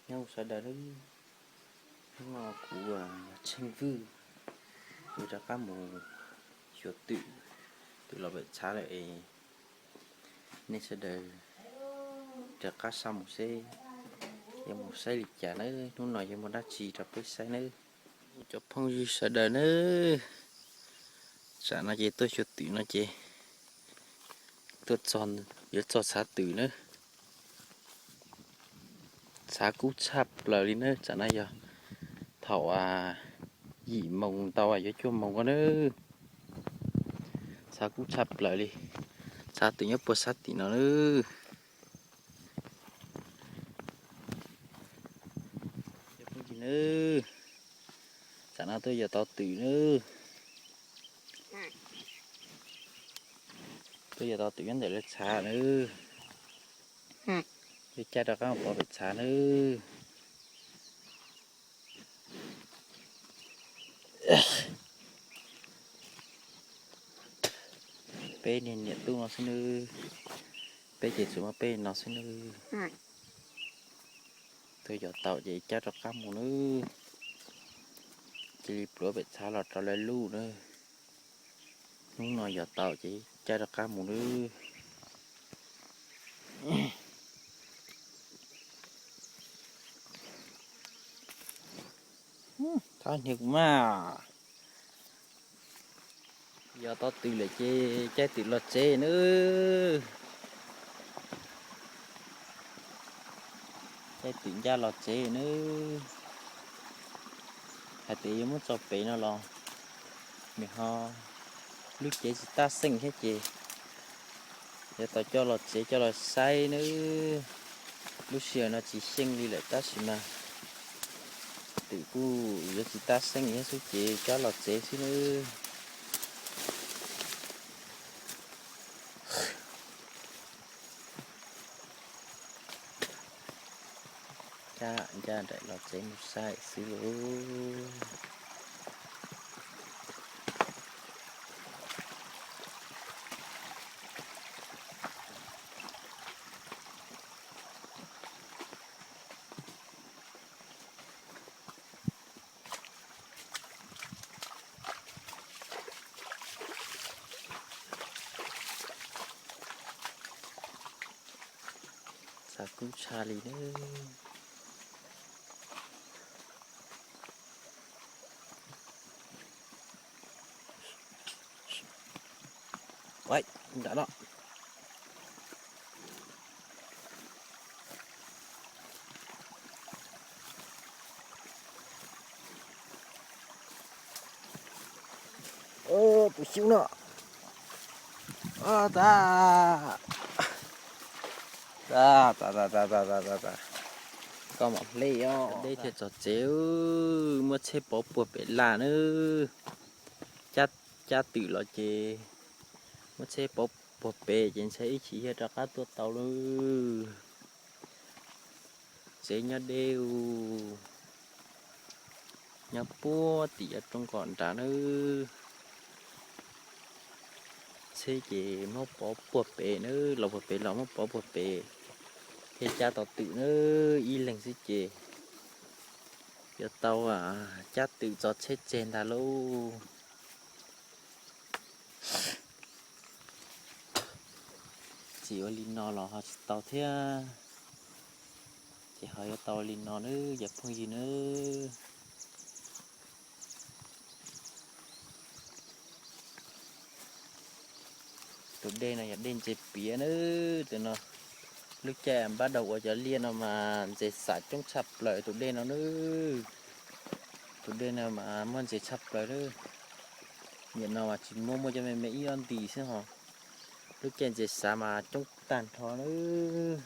Nyob zoo sawv daws nawb, hnub no kuv Tsheej Vwj, kuv rov qab mus xyuas twm, twm los pem txhav lawm es nej sawv daws rov qab xa mus seb yuav mus saib li cas nawb, hnub no yuav muaj dab tsi rau peb saib nawb. Cov phooj ywg sawv daws nawb, tsam no ces tuaj xyuas twm no ces tuaj txog, yuav txog txhav twm nawb. Txhav kub tshaj plaws li nawb, tsam no yog thaum yim moos ntau yuav cuaj moos ko nawb. Txhav kub tshaj plaws li, txhav twm nyob puag sab tim no nawb. Nawb, tsam no tuaj yos tau twm nawb. Tuaj yos tau twm nyob ntawm lawv txhav nawb. Yuav caij rov qab mus pov pem txhav nawb. Peb niag niam tub no xwb nawb, peb ces tsuas muaj peb no xwb nawb. Tuaj yos tau ces caij rov qab mus nawb. Cia li pluav pem txhav los rau lawv luj nawb. Hnub no yos tau ces caij rov qab mus nawb. Thab hniav kuv mas. Yos tau twm lawm ces caij twm los tsev nawb. Caij twm ncaj los tsev nawb. Hais tias yuav muab tso pem no los nws ho lub cev tsis tab xeej thiab ces yuav tau coj los tsev coj los saib nawb. Lub sij hawm no tsis xyeej li lawm tab sis mas twm kuj yuav tsis tab xeej thiab xwb ces coj los tsev xwb nawb. Cab ncaj nraim los tsev mus saib xwb lauj. Txhav kub tshaj li nawb. Nram no. Tus xyoob no. Tag, tag, tag, tag, tag, tag, koj mam hle os. Deb thiaj txog tsev, muab tsheb pov puag pem laj nawb. Cab twm los ces muab tsheb pov puag pem ces ntshai ib chim thiaj rov qab tuaj tau lauj. Tsev nyob deb u, nyob puag tim yav roob kom nrad nawb. Tsheb ces muab pov puag pem nawb, los puag pem los muab pov puag pem thiaj cab tau twm nawb, ib leeg xwb ces yuav tau cab twm tso tsheb tseg ntag lauj. Tsis ua li no los ho tsis tau thiab, ces ho yuav tau li no nawb cov phooj ywg nawb. Tus dej no yog dej ntses piav nawb, tus no. Lub caij npab daug ua cov liaj no mas ntses xam coob tshaj plaws tus dej no nawb. Tus dej no mas muaj ntses tshaj plaws nawb. Nim no mas tsis muaj, muaj cov me me ib ob nti xwb ho. Lub caij ntses xav mas coob tag nrho nawb.